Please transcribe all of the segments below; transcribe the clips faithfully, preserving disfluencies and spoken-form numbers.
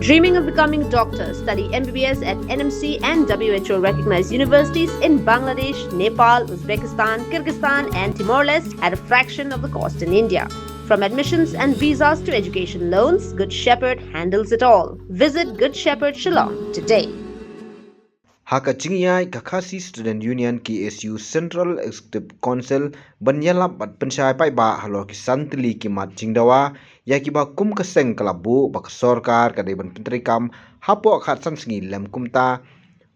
Dreaming of becoming a doctor? Study M B B S at N M C and W H O recognized universities in Bangladesh, Nepal, Uzbekistan, Kyrgyzstan, and Timor Leste at a fraction of the cost in India. From admissions and visas to education loans, Good Shepherd handles it all. Visit Good Shepherd Shillong today. Ha ka jingïaid ka Khasi Student Union K S U Central Executive Council ban ïalap bad pynshai paidbah halor ki san tylli ki mat jingdawa ïa kiba kum ka seng ka la buh ba ka sorkar ka dei ban pyntreikam hapoh khatsan sngi lem kumta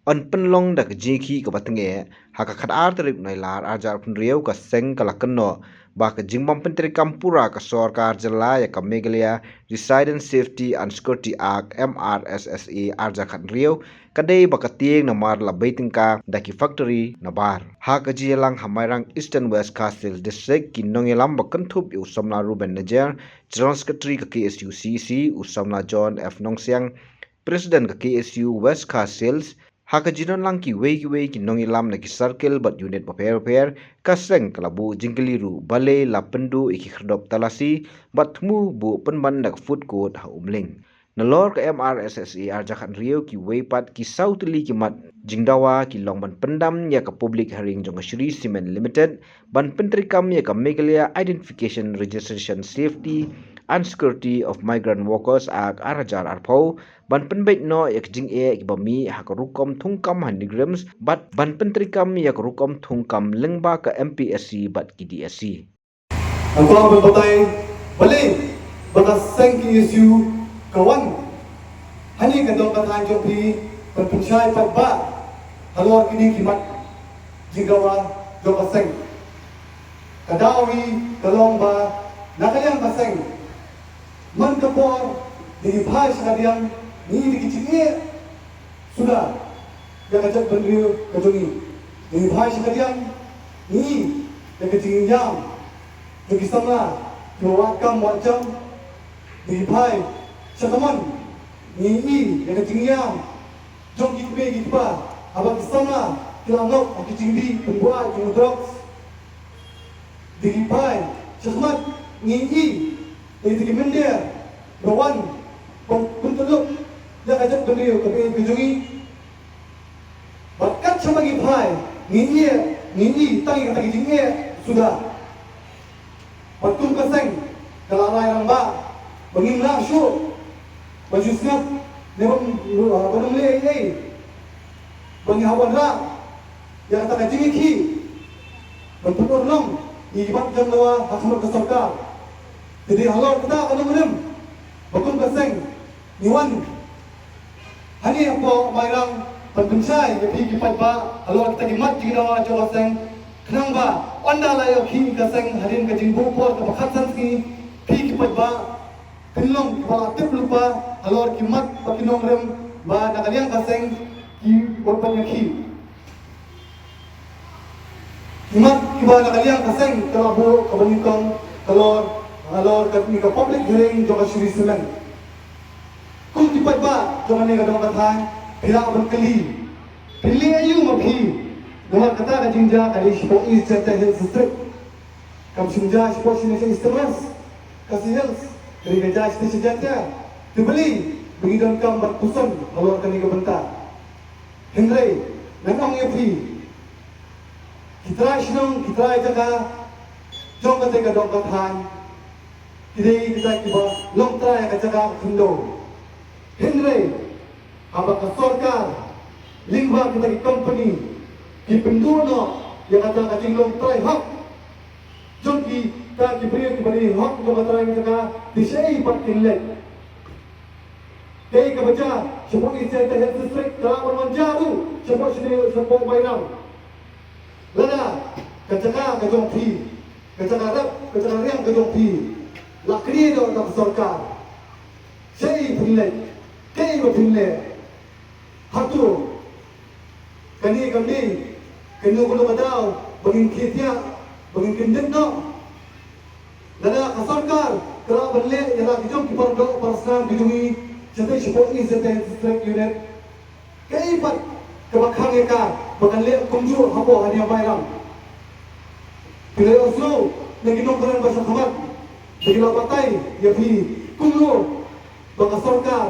yn pynlong da ka jingïakhih kaba tyngeh. Ha ka khatar tarik Nailar arhajar arphew hynriew ka seng ka la kynnoh ba ka jingbym pyntreikam pura ka sorkar jylla ïa ka Meghalaya Residents Safety and Security Act, M R S S A, arhajar khathynriew ka dei ba ka tieng namar la bei tyngka da ki factory nabar. Ha ka jingïalang ha Mairang, Eastern West Khasi Hills District, ki nongïalam ba kynthup ïa u samla Reuben Najiar, General Secretary ka K S U C E C, u samla John F Nongsiang, President ka K S U West Khasi Hills, ha ka jingdon lang kiwei kiwei ki nongïalam na ki circle bad unit bapher bapher, ka seng ka la buh jingkylli ruh balei la pynduh ïa ki khyrdop talasi bad thmu buh pynban da ka Food Court ha Umling. Nalor ka M R S S A arhajar khathynriew, kiwei pat ki saw tylli ki mat jingdawa ki long ban pyndam ïa ka public hearing jong ka Shree Cement Limited ban pyntreikam ïa ka Meghalaya Identification, Registration, Safety and Security of Migrant Workers Act arhajar arphew, ban pynbeit noh ïa ka jingeh kiba mih ha ka rukom thungkam ha NEIGRIHMS bad ban pyntreikam ïa ka rukom thungkam lyngba ka M P S C bad ki D S C. Nga kwah ban batai balei ba ka seng K S U ka wan hangne ka dong ka thaiñ jong phi ban pynshai paidbah halor kine ki mat jingdawa jong ka seng. Ka daw hi ka long ba na ka liang ka seng, man ka por da ngi phai sha ka diang, ngi da ki jingeh suda ïa ka jaitbynriew ka jong ngi. Da ngi phai sha ka diang, ngi da ka jingïam jong ki samla kiba wad kam wad jam. Da ngi phai sha ka mon, ngi ïa ka jingïam jong ki kmie ki kpa haba ki samla ki la ngop ha ki jingdih pynbuaid jong u drugs. Da ngi phai shakhmat, ngi ïohi ïa ki mynder ba wan ban pyntylluk ïa ka jaitbynriew ka baieit ka jong ngi. Bad kat shaba ngi phai, ngi ïohi, ngi ïohi tang ïa kata ka jingeh suda. Bad kum ka seng ka la rai rangbah ba ngim lah shuh ban shu sngap ne ban, ban ym leh ei ei. Ba ngi hap wanrah ïa kata ka jingïakhih ban pynurlong ïa ki mat jingdawa ha khmat ka sorkar. Te dei halor kata ka nongrim ba kum ka seng ngi wan hangne hapoh Mairang ban pynshai ïa phi ki paidbah halor kita ki mat jingdawa jong ka seng, khnang ba ynda la ïoh khih ka seng hadien ka jingbuh por kaba khatsan sngi, phi ki paidbah phin long kiba la tip lypa halor ki mat bad ki nongrim ba na ka liang ka seng ki wan ban ïakhih. Ki mat kiba na ka liang ka seng ka la buh kaba nyngkong halor, halor kane ka public hearing jong ka Shree Cement. Kum ki paidbah jong kane ka dong ka thaiñ, phi lah ban kylli, phin leh aïu ma phi? Namar kata ka jingjia ka dei shapoh East Jaintia Hills District. Kam shym jia shapoh shane sha Eastern West Khasi Hills, ka dei ka jia shatei sha Jaintia. Te balei ba ngi donkam ban puson halor kane ka bynta? Hynrei ngan ong ïa phi, ki trai shnong, ki trai jaka jong kata ka dong ka thaiñ, ki dei kita kiba long trai ka jaka ka khyndew. Hynrei haba ka sorkar lyngba kita ki company ki pynduh noh ïa kata ka jinglong trai hok jong kita ki briew kiba dei hok jong ka trai ka jaka, te shaei pat kin leit? Kaei kaba jia shapoh East Jaintia Hills District ka lah ban wan jia ruh shapoh shane, shapoh Mairang. Lada ka jaka ka jong phi, ka jaka rep, ka jaka riang ka jong phi la knieh noh da ka sorkar, shaei phin leit? Kaei ba phin leh? Hato kane kam dei kano kano ka daw ba ngin khie thiah, ba ngin kyndit noh? Lada ka sorkar ka lah ban leh ïa la ki jong ki paradoh parasnam ki jong ngi shatei shapoh East Jaintia District Unit, kaei pat kaba khang ïa ka ba kan leh kumjuh hapoh hane Mairang? Phi la ïohsngew na ki nongkren ba sha khmat ba ki la batai ïa phi kumno ba ka sorkar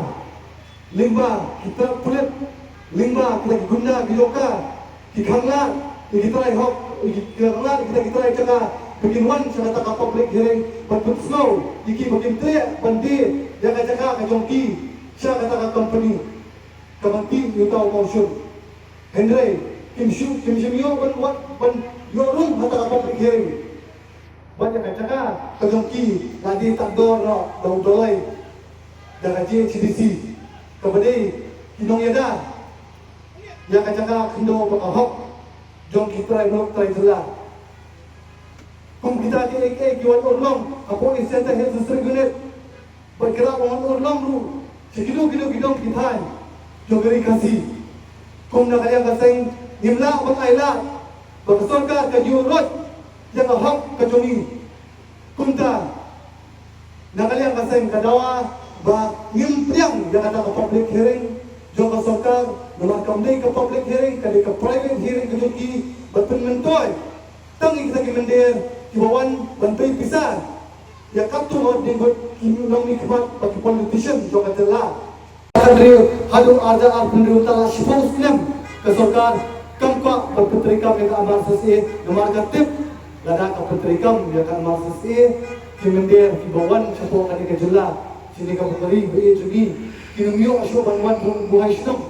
Lyngba kita ki pulit, lyngba kita ki gunda ki doka, ki khanglad ïa ki trai hok, ki khanglad ïa kita ki trai jaka ba kin wan sha kata ka public hearing ban pynsngew ïa ki ba kin treh ban die ïa ka jaka ka jong ki sha kata ka company. Ka ban tih ïa uta u mawshun. Hynrei kim shu, kim shym ïoh ban, ban, ban ïoh rung ha kata ka public hearing. Bad ïa ka jaka ka jong ki la die tad dor noh da u Dolloi, da ka J H A D C, kaba dei ki nongïada ïa ka jaka khyndew bad ka hok jong ki trai lok trai jylla. Kum kita kiei kiei ki wan urlong hapoh East Jaintia Hills District Unit, bad ki la wan urlong ruh sha kino kino ki dong ki thaiñ jong ka ri Khasi. Kum na ka liang ka seng ngim lah ban ailad ba ka sorkar ka ju roi ïa ka hok ka jong ngi. Kumta na ka liang ka seng ka dawa ba ngim pdiang ïa kata ka public hearing jong ka sorkar, namar kam dei ka public hearing, ka dei ka private hearing ka jong ki, ban pynmyntoi tang ïa kita ki mynder kiba wan ban pei pisa ïa katto katne ngut ki nongmihkhmat bad ki politician jong ka jylla. Hynrei haduh arhajar arphew hynriew, la shiphew snem ka sorkar kam kwah ban pyntreikam ïa ka M R S S A, namar ka tip lada ka pyntreikam ïa ka M R S S A, ki mynder kiba wan shapoh kane ka jylla, shane ka pukri ba ïeit jong ngi, kin ym ïoh shuh ban wan buhai shnong.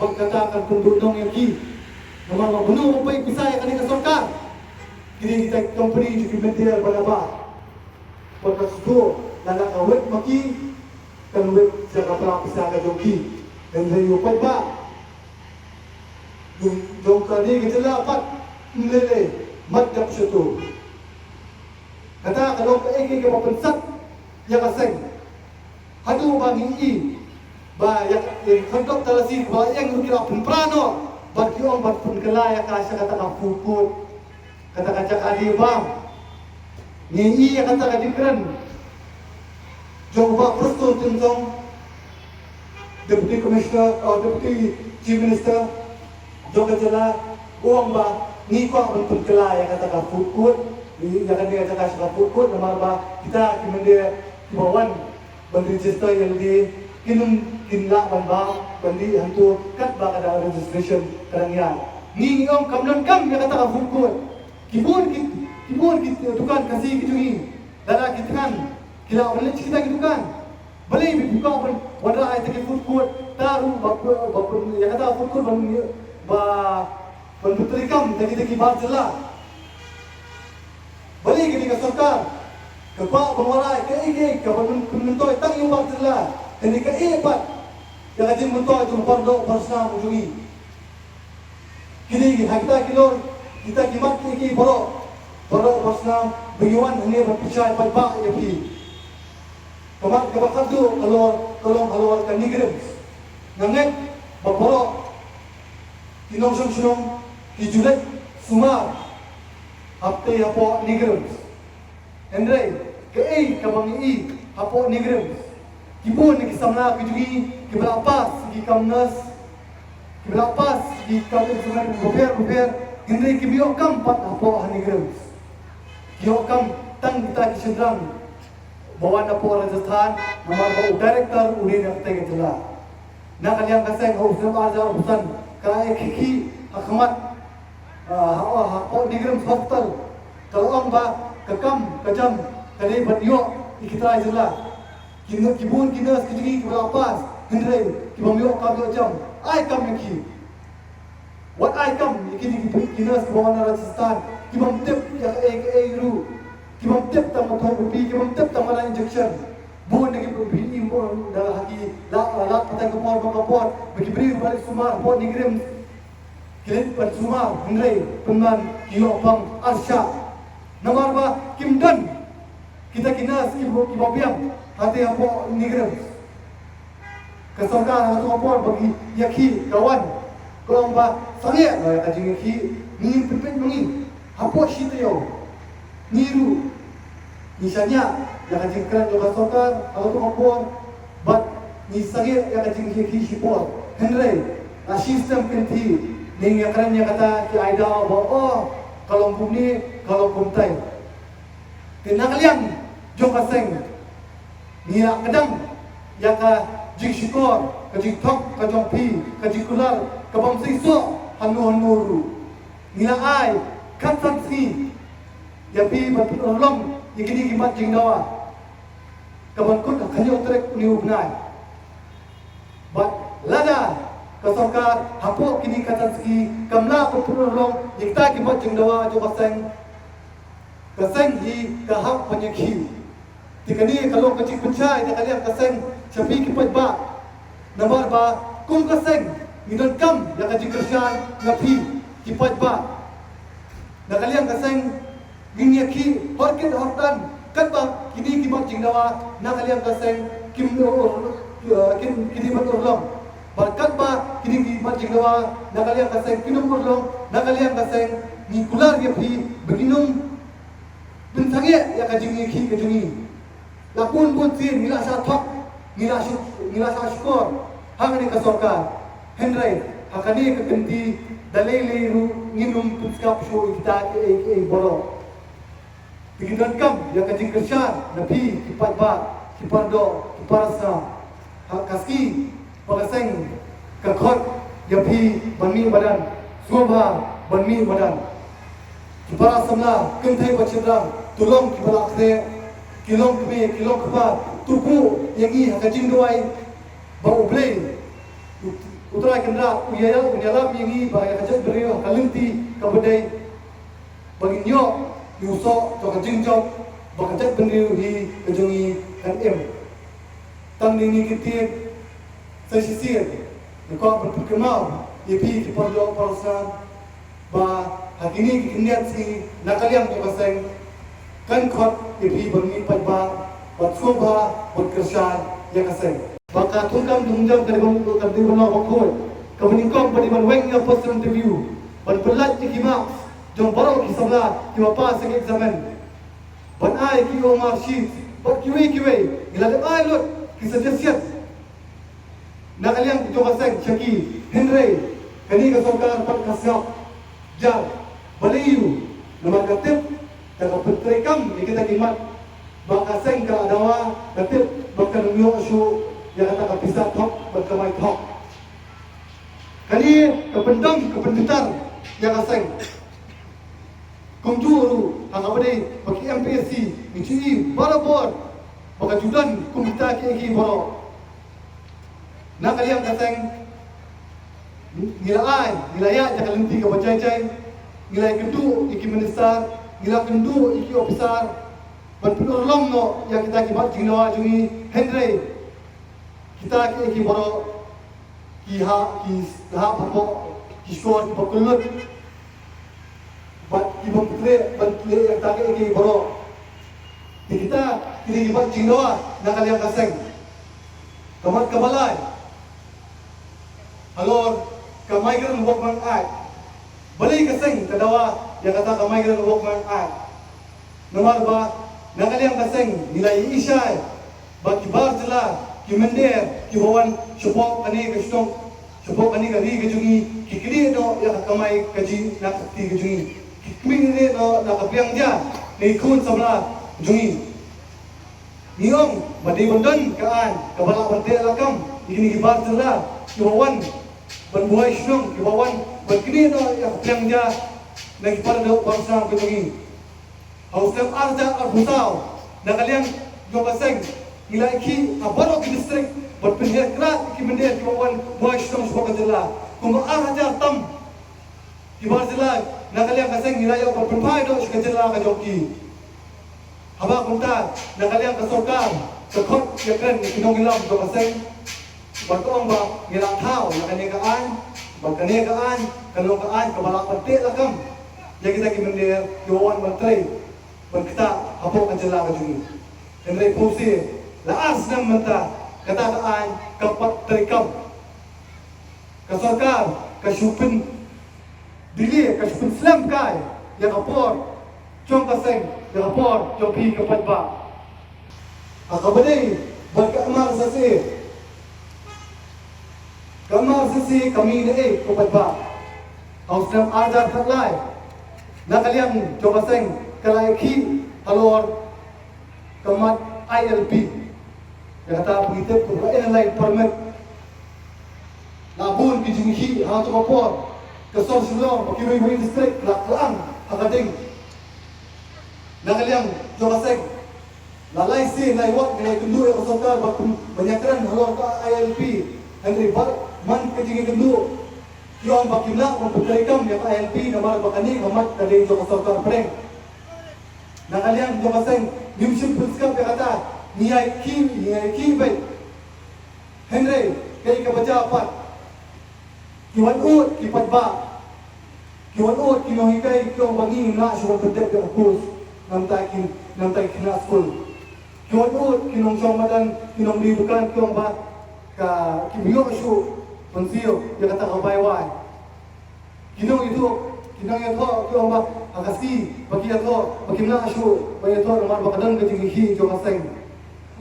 Bad kata kan pynduh nong ïa ki. Namar ba mano ba pei pisa ïa kane ka sorkar? Kine kita ki company jong ki mynder ba la bah. Bad ka sdang lada ka wit ma ki, kan wit sha ka para pisa ka jong ki. Hynrei u paidbah jong, jong kane ka jylla pat ym lei lei, mat dap shato. Kata ka long kaei kaei kaba pynsat ïa ka seng. Haduh ba ngi i ba ïa ka, ïa ka khyrdop talasi kaba ïeng ruh ki la pynpra noh bad ki ong ban pynkylla ïa ka sha kata ka food court. Kata ka jaka die bam. Ngi i ïa kata ka jingkren jong u Bah Prestone Tynsong, Deputy Commissioner, uh, Deputy Chief Minister jong ka jylla, u ong ba ngi kwah ban pynkylla ïa kata ka food court, ïa kata ka jaka sha ka food court, namar ba kita ki mynder kiba wan ban register ïa lade kin ym, kin lah ban bam, ban dih hangto katba ka da registration ka dang ïaid. Ngi ngi ong kam donkam ïa kata ka food court. Ki bun ki, ki bun ki dukan Khasi ki jong ngi, lada ki thngan ki lah ban leit sha kita ki dukan. Balei phi kwah ban wanrah ïa kita ki food court, ta ruh ba, ba, ba, ïa kata food court ban, ba, ban pyntreikam ïa kita ki bar jylla. Balei kane ka sorkar ka kwah ban wanrah kaei kaei kaba pyn-, pynmyntoi tang ïa u bar jylla, kane kaei pat ïa ka jingmyntoi jong u paralok parsnam jong ngi. Kine ki ha kita ki lor, kita ki mat kiei kiei baroh, baroh parsnam ba ngi wan hangne ban pynshai paidbah ïa phi. Ka mat kaba khatduh ka lor, ka long halor ka NEIGRIHMS. Nga ngeit ba baroh ki nongshong shnong ki ju leit sumar hapdeng hapoh NEIGRIHMS. Hynrei kaei kaba ngi i hapoh NEIGRIHMS, ki bun na ki samla ki jong ngi kiba la pass ki kam nurse, kiba la pass ki kam instrument bapher bapher, hynrei kim ïoh kam pat hapoh ha NEIGRIHMS. Ki ïoh kam tang kita ki shynrang ba wan hapoh Rajasthan, namar ba u director u dei na katei ka jylla. Na ka liang ka seng ha u snem arhajar arphew san ka la ïa khih khih ha khmat, ah, ha, ha, hapoh NEIGRIHMS Hospital. Ka la ong ba ka kam ka jam ka dei ban ïoh ïa ki trai jylla. Ki, ki bun ki nurse ki jong ngi kiba la pass, hynrei ki bym ïoh kam ïoh jam. Ai kam ïa ki. Wat ai kam ïa kine ki, ki nurse kiba wan na Rajasthan, ki bym tip ïa kaei kaei ruh. Ki bym tip tang ban thoh bupi, ki bym tip tang ban ai injection. Bun na ki bupi im bun da ha ki lad, lad pathai ka por ba ka por, ba ki briew ba leit sumar hapoh NEIGRIHMS. Ki leit ban sumar, hynrei pynban ki ïoh pang arshah. Namar ba kim don kita ki nurse kiba, kiba biang hangtei hapoh NEIGRIHMS. Ka sorkar ha kato ka por ba ki ïakhih ka wan, ka ong ba sangeh noh ïa ka jingïakhih, ngin pynpeit ma ngi hapoh shi taïew. Ngi ruh ngi shaniah ïa ka jingkren jong ka sorkar ha kato ka por bad ngi sangeh ïa ka jingïakhih shipor. Hynrei la shi snem kynthih ngi ïakren ïa kata, ki ai daw ba, oh, ka long kumne, ka long kumtai. Te na ka liang jong ka seng ngi la kdang ïa ka jingshukor, ka jingthok ka jong phi, ka jingkular ka bym seisoh hano hano ruh. Ngi la ai khatsan sngi ïa phi ban pynurlong ïa kine ki mat jingdawa, ka ban kut ha ka hynñiew tarik une u bnai. Bad lada ka sorkar hapoh kine ki khatsan sngi kam lah ban pynurlong ïa kita ki mat jingdawa jong ka seng, ka seng hi ka hap ban ïakhih. Te kane ka long ka jingpynshai na ka liang ka seng sha phi ki paidbah. Namar ba kum ka seng ngi donkam ïa ka jingkyrshan na phi ki paidbah. Na ka liang ka seng ngin ïakhih hor kit hor tan katba kine ki mat jingdawa na ka liang ka seng kim, kim, kine ban urlong. Bad katba kine ki mat jingdawa na ka liang ka seng kim urlong, na ka liang ka seng ngi kular ïa phi ba ngin ym pynsangeh ïa ka jingïakhih ka jong ngi. La bun bun sien ngi la shah thok, ngi la shu, ngi la shah shukor ha kane ka sorkar. Hynrei ha kane ka kynti da lei lei ruh ngin ym pynsngap shuh ïa kita kiei kiei baroh. Te ngi donkam ïa ka jingkyrshan na phi ki paidbah, ki paradoh, ki parasnam. Ha ka sngi ba ka seng ka khot ïa phi ban mih madan, sngewbha ban mih madan. Ki para samla kynthei bad shynrang, to long kiba la khreh, ki long kmie, ki long kpa, to buh ïa ngi ha ka jingduwai ba U Blei U Trai Kynrad un ïa, un ïalam ïa ngi bad ïa ka jaitbynriew ha ka lynti kaba dei, ba ngin ïoh ïa u soh jong ka jingjop, ba ka jaitbynriew hi ka jong ngi kan im. Tang kine ki ktien sa shisien, nga kwah ban pynkynmaw ïa phi ki paradoh parasnam ba ha kine ki khyndiat sngi na ka liang jong ka seng kan khot ïa phi ban mih paidbah bad sngewbha ban kyrshan ïa ka seng. Ba ka thungkam thungjam ka dei ban, ka dei ban long bakhuid, kaba nyngkong ba dei ban weng ïa u personal interview, ban pyllait ïa ki marks jong baroh ki samla kiba pass ïa ka examen. Ban ai ki O M R sheet bad kiwei kiwei, ngi la dep ai lut ki suggestion na ka liang jong ka seng sha ki, hynrei kane ka sorkar pat ka sngap jar. Balei? Namar ka tip da ka pyntreikam ïa kita ki mat ba ka seng ka la dawa, ka tip ba kan ym ïoh shuh ïa kata ka pisa thok bad kamai thok. Kane ka pyndam, ka pynbitar ïa ka seng. Kumjuh ruh ha kaba dei ba ki M P S C, ngi ju i barabor ba ka ju don kum kita kiei kiei baroh. Na ka liang ka seng ngi la ai, ngi la ïaid ïa ka lynti kaba jai jai, ngi la ïakynduh ïa ki minister, ngi la kynduh ïa ki ophisar ban pynurlong noh ïa kita ki mat jingdawa jong ngi, hynrei kita kiei kiei baroh ki hap, ki hap hapoh ki shkor kiba kyllut bad kiba pyntrei ban leh ïa kita kiei kiei baroh. Te kita ki dei ki mat jingdawa na ka liang ka seng. Ka mat kaba lai halor ka Migrant Workmen Act. Balei ka seng ka dawa ïa kata ka Migrant Workmen Act? Namar ba na ka liang ka seng ngi la ïohi shai ba ki bar jylla, ki mynder kiba wan shapoh kane ka shnong, shapoh kane ka ri ka jong ngi, ki knieh noh ïa ka kamai kajih na ka kti ka jong ngi. Ki knieh noh na ka pliang ja na ki khun samla jong ngi. Ngi ong ba dei ban don ka aiñ kaba lah ban teh lakam ïa kine ki bar jylla kiba wan ban buhai shnong, kiba wan ban knieh noh ïa ka pliang ja na ki paradoh parasnam ka jong ngi. Ha u snem ar hajar arphew saw, na ka liang jong ka seng ngi la ïakhih ha baroh ki district ban pynhiar krad ïa ki mynder kiba wan buhai shnong shapoh ka jylla. Kumba ar hajar tam ki bar jylla na ka liang ka seng ngi la ïoh ban pynphai noh sha ka jylla ka jong ki. Haba kumta, na ka liang ka sorkar ka khot ïakren ïa ki nongïalam jong ka seng, bad ka ong ba ngi la thaw ïa kane ka aiñ, bad kane ka aiñ ka long ka aiñ kaba lah ban teh lakam ïa kita ki mynder kiba wan ban trei ban ktah hapoh ka jylla ka jong ngi. Hynrei phusi la ar snem mynta, kata ka aiñ kam pat treikam. Ka sorkar ka shu pyn delay, ka shu pynslem kai ïa ka por jong ka seng, ïa ka por jong phi ki paidbah. Ha kaba dei bad ka M R S S A, ka M R S S A ka mih na ei ki paidbah? Ha u snem ar hajar khatlai, na ka liang jong ka seng ka la ïakhih halor ka mat I L P. Kata phi tip ka Inner Line Permit. La bun ki jingkhih ha kato ka por. Ka sor Shillong bad kiwei kiwei district la klang ha ka ding. Na ka liang jong ka seng, la lai sien lai wat ngi ïakynduh ïa ka sorkar ban ïakren halor ka I L P. Hynrei bad man ka jingïakynduh, ki ong ba kim lah ban pyntreikam ïa ka I L P namar ba kane ka mat ka dei jong ka sorkar pdeng. Na ka liang jong ka seng, ngim shym pynskhem ïa kata. Ngi ïai khih, ngi ïai khih beit. Hynrei kaei kaba jia pat, ki wan ud ki paidbah, ki wan ud ki nonghikai, ki ong ba ngim lah shuh ban pyndep ïa ka course. Namar ki, namar ki khynnah skul. Ki wan ud ki nongshong madan, ki nongdie dukan, ki ong ba ka, kim ïoh shuh ban siew ïa kata ka bai wai. Ki nongïathuh, ki nongïathuh ki ong ba ha ka sngi ba ki ïathuh ba kim lah shuh ban ïathuh namar ba ka don ka jingkhih jong ka seng.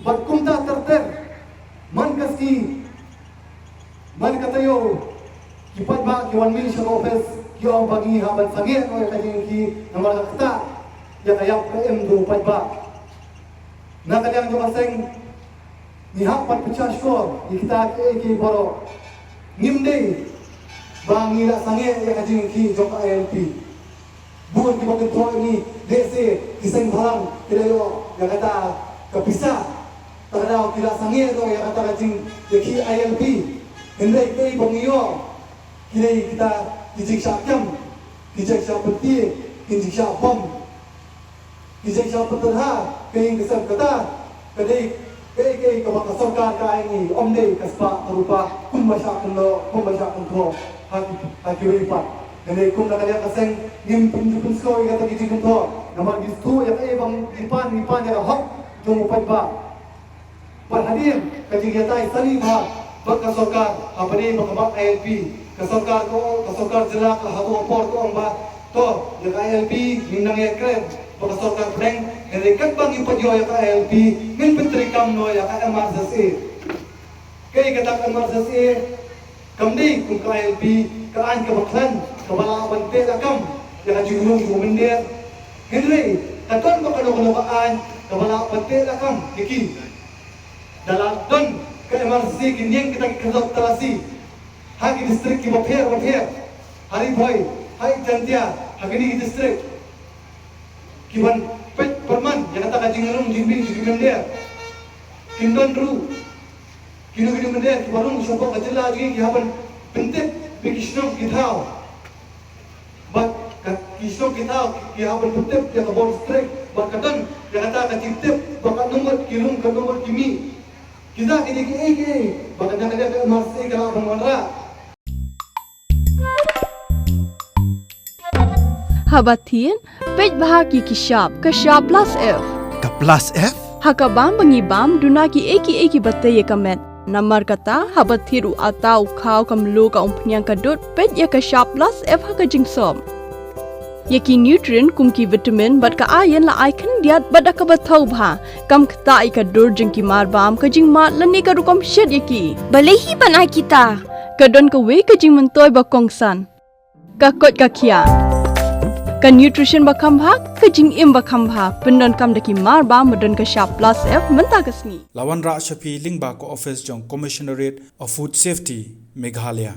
Bad kumta ter ter, man ka sngi, man ka taïew, ki paidbah ki wan mih sha ka office, ki ong ba ngi hap ban sangeh noh ïa ka jingkhih namar ka ktah ïa ka ïap ka im jong u paidbah. Na ka liang jong ka seng, ngi hap ban pynshah shkor ïa kita kiei kiei baroh. Ngim dei ba ngi la sangeh ïa ka jingkhih jong ka I L P. Bun kiba kynthoh ïa ngi, lehse ki seng bhalang ki la ïoh ïa kata ka pisa, ta ka daw ki la sangeh noh ïa kata ka jingïakhih I L P. Hynrei kaei ba ngi ïoh, ki dei kita ki jingshah kem, ki jingshah pyntie, ki jingshah bom, ki jingshah pynthikna. Ka ïing ka sem kata ka dei kaei kaei kaba ka sorkar ka ai ngi, ym dei ka spah ka rupa kumba shah kynnoh, kumba shah kynthoh ha ki, ha kiwei pat. Hynrei kum na ka liang ka seng, ngim pyn, pynskhem ïa kata ki jingkynthoh namar ngi sngewthuh ïa kaei ba ngi pan, ngi pan ïa ka hok jong u paidbah. Bad hadien ka jingïatai sani bha bad ka sorkar, hapdeng ba ka mat I L P, ka sorkar ka, ka sorkar jylla ka ha ka por ka ong ba, to, ïa ka I L P ngin nang ïakren bad ka sorkar pdeng, hynrei katba ngim pat ïoh ïa ka I L P, ngin pyntreikam noh ïa ka M R S S A. Kaei kata ka M R S S A? Kam dei kum ka I L P, ka aiñ kaba khlaiñ kaba lah ban teh lakam ïa ka jingrung jong u mynder. Hynrei ka don bad kano kano ka aiñ kaba lah ban teh lakam ïa ki. Da la don ka M R S S A, kin ïeng kita ki kyrdan talasi ha ki district kiba pher bapher, ha Ri Bhoi, ha Ri Jaintia, ha kine ki district, ki ban peit pyrman ïa kata ka jingrung jingbieng jong ki mynder. Kin don ruh kino kino mynder kiba rung shapoh ka jylla jong ngi, ki hap ban pyntip bad ki shnong ki thaw. Bad ka, ki shnong ki thaw ki hap ban pyntip ïa ka bor district, bad ka don ïa kata ka jingtip ba katno ngut ki rung, katno ngut ki mih. Kita ki dei kiei kiei ba ka, ka, ka M R S S A ka lah ban wanrah. Haba thied, peit bha ki, ki shap, ka shap plus F. Ka plus F? Ha ka bam ba ngi bam, duna kiei kiei kiba tei ïa ka met. Namar kata, haba thied u atta, u khaw, ka mluh, ka umphniang, ka dud, peit ïa ka shap plus F ha ka jingsop. Ïa ki nutrient kum ki vitamin bad ka iron la ai khyndiat bad da kaba thaw bha, kam ktah ïa ka dur jong ki mar bam, ka jingmad lane ka rukom shet ïa ki. Balei hi ban ai kita? Ka don kawei ka jingmyntoi ba kongsan. Ka koit ka khiah. Ka nutrition ba kham bha, ka jingim ba kham bha, pyndonkam da ki mar bam ba don ka shap plus F mynta ka sngi. La wanrah sha phi lyngba ka office jong Commissionerate of Food Safety, Meghalaya.